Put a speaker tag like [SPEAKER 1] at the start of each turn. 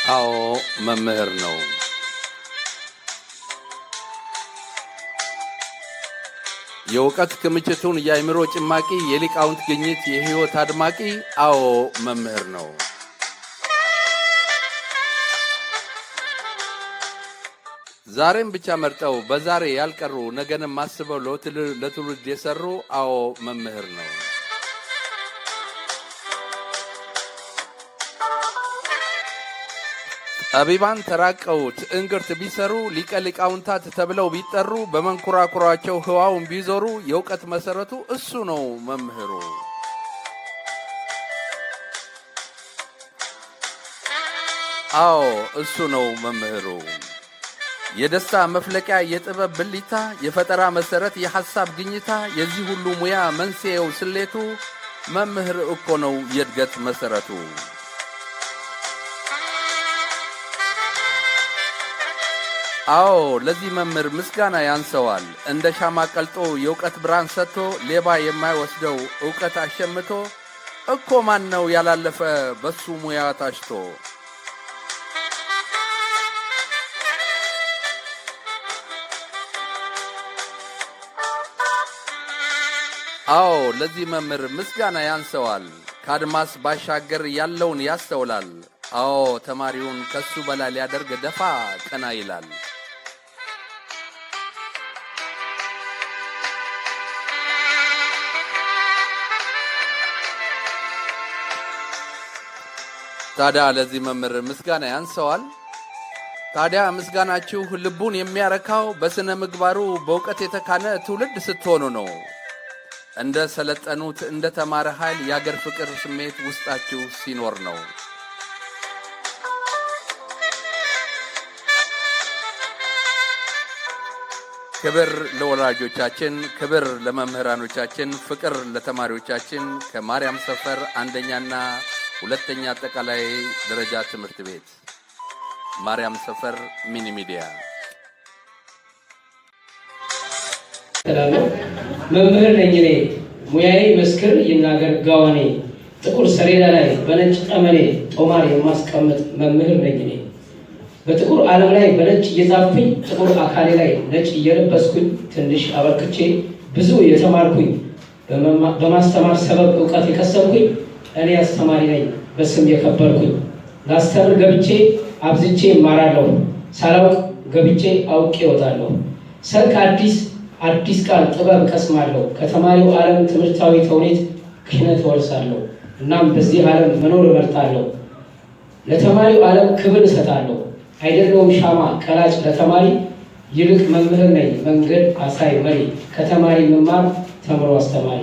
[SPEAKER 1] አዎ መምህር ነው። የእውቀት ክምችቱን የአእምሮ ጭማቂ፣ የሊቃውንት ግኝት የሕይወት አድማቂ፣ አዎ መምህር ነው። ዛሬም ብቻ መርጠው በዛሬ ያልቀሩ፣ ነገንም አስበው ለትውልድ የሰሩ፣ አዎ መምህር ነው። ጠቢባን ተራቀው ትዕንግርት ቢሰሩ፣ ሊቀ ሊቃውንታት ተብለው ቢጠሩ፣ በመንኮራኩራቸው ህዋውን ቢዞሩ፣ የእውቀት መሰረቱ እሱ ነው መምህሩ። አዎ እሱ ነው መምህሩ። የደስታ መፍለቂያ የጥበብ ብልጭታ፣ የፈጠራ መሰረት የሐሳብ ግኝታ፣ የዚህ ሁሉ ሙያ መንስኤው ስሌቱ መምህር እኮ ነው የእድገት መሰረቱ። አዎ ለዚህ መምህር ምስጋና ያንሰዋል። እንደ ሻማ ቀልጦ የእውቀት ብርሃን ሰጥቶ፣ ሌባ የማይወስደው እውቀት አሸምቶ፣ እኮ ማን ነው ያላለፈ በሱ ሙያ ታሽቶ? አዎ ለዚህ መምህር ምስጋና ያንሰዋል። ከአድማስ ባሻገር ያለውን ያስተውላል። አዎ ተማሪውን ከሱ በላይ ሊያደርግ ደፋ ቀና ይላል። ታዲያ ለዚህ መምህር ምስጋና ያንሰዋል። ታዲያ ምስጋናችሁ ልቡን የሚያረካው በስነ ምግባሩ በእውቀት የተካነ ትውልድ ስትሆኑ ነው። እንደ ሰለጠኑት እንደ ተማረ ኃይል የአገር ፍቅር ስሜት ውስጣችሁ ሲኖር ነው። ክብር ለወላጆቻችን፣ ክብር ለመምህራኖቻችን፣ ፍቅር ለተማሪዎቻችን። ከማርያም ሰፈር አንደኛና ሁለተኛ አጠቃላይ ደረጃ ትምህርት ቤት፣ ማርያም ሰፈር ሚኒ ሚዲያ።
[SPEAKER 2] መምህር ነኝ እኔ፣ ሙያዬ መስክር ይናገር ጋዋኔ፣ ጥቁር ሰሌዳ ላይ በነጭ ጠመኔ ጦማር የማስቀምጥ መምህር ነኝ እኔ። በጥቁር ዓለም ላይ በነጭ እየጻፍኩኝ፣ ጥቁር አካሌ ላይ ነጭ እየለበስኩኝ፣ ትንሽ አበርክቼ ብዙ የተማርኩኝ፣ በማስተማር ሰበብ እውቀት የቀሰምኩኝ፣ እኔ አስተማሪ ነኝ በስም የከበርኩኝ። ላስተምር ገብቼ አብዝቼ እማራለሁ፣ ሳላውቅ ገብቼ አውቄ እወጣለሁ። ሰርክ አዲስ አዲስ ቃል ጥበብ ቀስማለሁ፣ ከተማሪው ዓለም ትምህርታዊ ተውኔት ክህነት እወርሳለሁ። እናም በዚህ ዓለም መኖር እመርጣለሁ። ለተማሪው ዓለም ክብር እሰጣለሁ። አይደለሁም ሻማ ቀላጭ ለተማሪ፣ ይልቅ መምህር ነኝ መንገድ አሳይ መሪ፣ ከተማሪ መማር ተምሮ አስተማሪ።